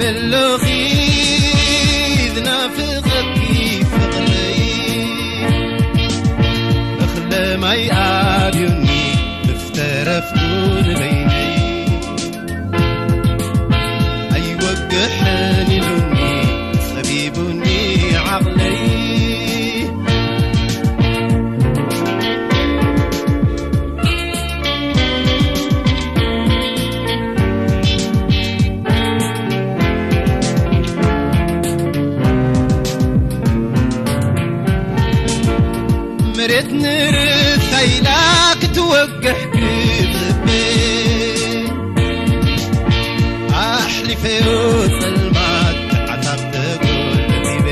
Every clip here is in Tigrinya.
ኣለኺ ዝናፍቐኪ ፍቕረይ፣ እኽለ ማይ ኣብዩኒ ምስ ተረፍኩ ንበይነይ። ኣይወግሕን ኢሉኒ ጸቢቡኒ ዓቕለይ። መሬት ንርታ ኢላ ክትወግሕ ክጽበ፣ ኣሕሊፈዮ ጸልማት ዓታብ ተጎልቢበ።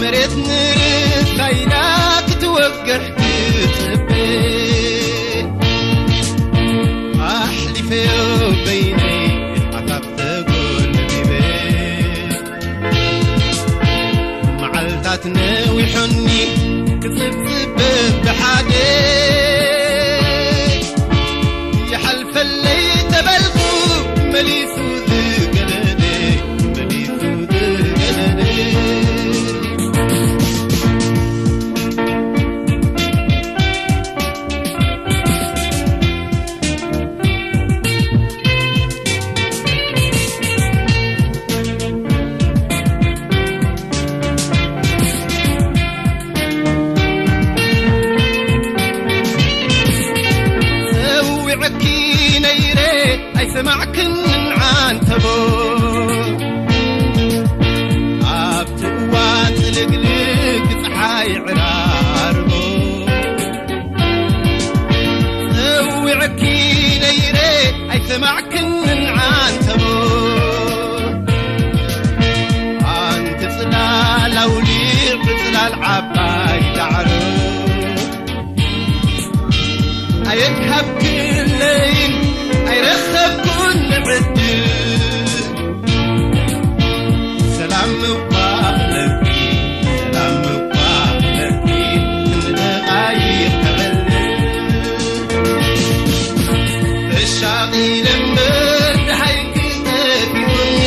መሬት ንርታ ኢላ ክትወግሕ ክጽበ፣ ኣሕሊፈዮ በይነይ ዓታብ ተጎልቢበ። መዓልታት ነዊሖኒ ክጽብጽብ ብሓደ፣ ይሓልፈለይ ተበልኩ መሊሱ ዝገደደ፣ መሊሱ ዝገደደ። ጸዊዐኪ ነይረ ኣይሰማዕክንን ዓንተቦ፣ ኣብቲ እዋን ጽልግልግ ጸሓይ ዕራርቦ። ጸዊዐኪ ነይረ ኣይሰማዕክንን ዓንተቦ፣ ኣንቲ ጽላል ኣውሊዕ ጽላል ዓባይ ዳዕሮ። ኣየትሃብክለይን ኣይረኸብኩን ዕድል። ሰላም እኳ ክብለኪ፣ ሰላም እኳ ክብለኪ፣ ክንደቓይቕ ተበል። ተሻቒለ እምበር ደሃይ ክጠፊኡኒ፣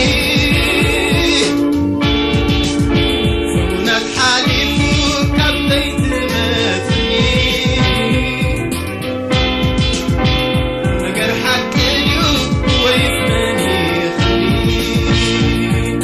ሰሙናት ሓሊፉ ካብ ዘይትመጽኒ። ነገር ሓቂ ድዩ ወይስ መን ይኽእል?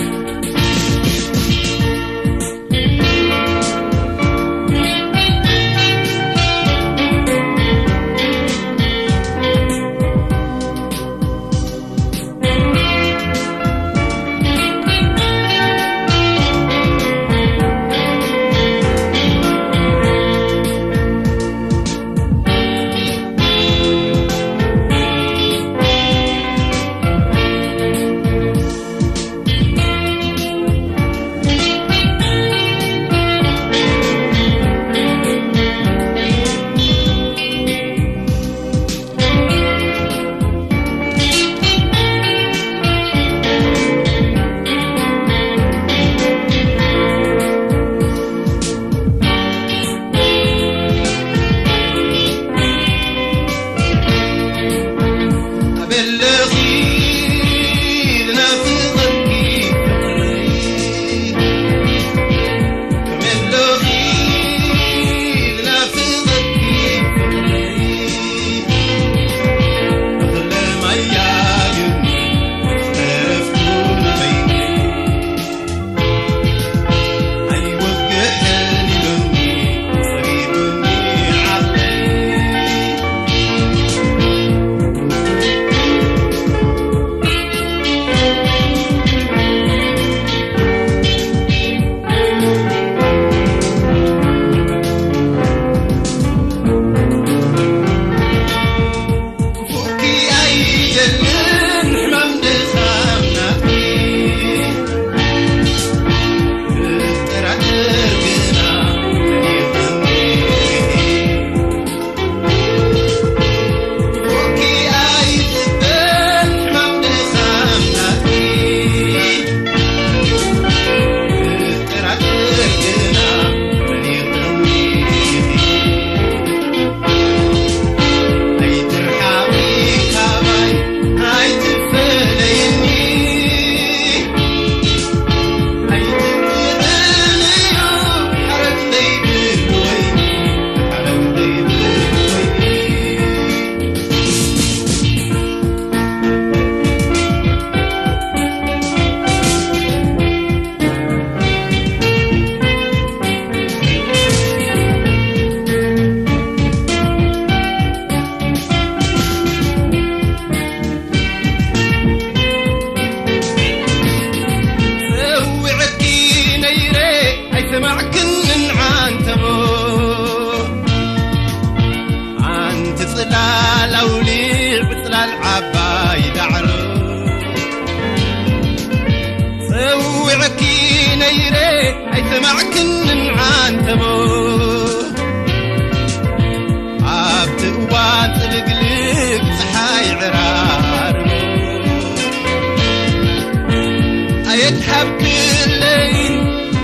ኣብክለይን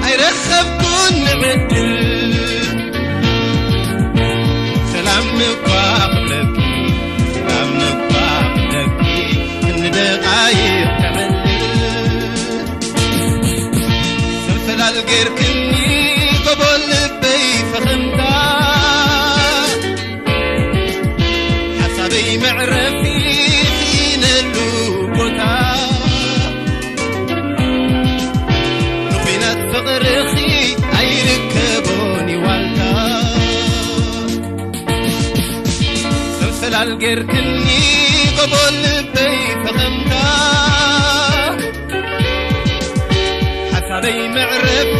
ኣይረኸብኩን ንዕድል። ሰላም እኳ ክብለኪ፣ ሰላም እኳ ክብለኪ፣ ክንደቓይቕ ተዕልል። ሰንፈላል ጌርክኒ ጎቦ ልበይ ፈኸምታ፣ ሓሳበይ መዕረፊ ኺነሉ ቦታ፣ ንኹናት ፍቕርኺ ኣይርከቦን ዋልታ። ሰንፈላል ጌርክኒ ጎቦ ልበይ ፈኸምታ፣ ሓሳበይ መዕረፊ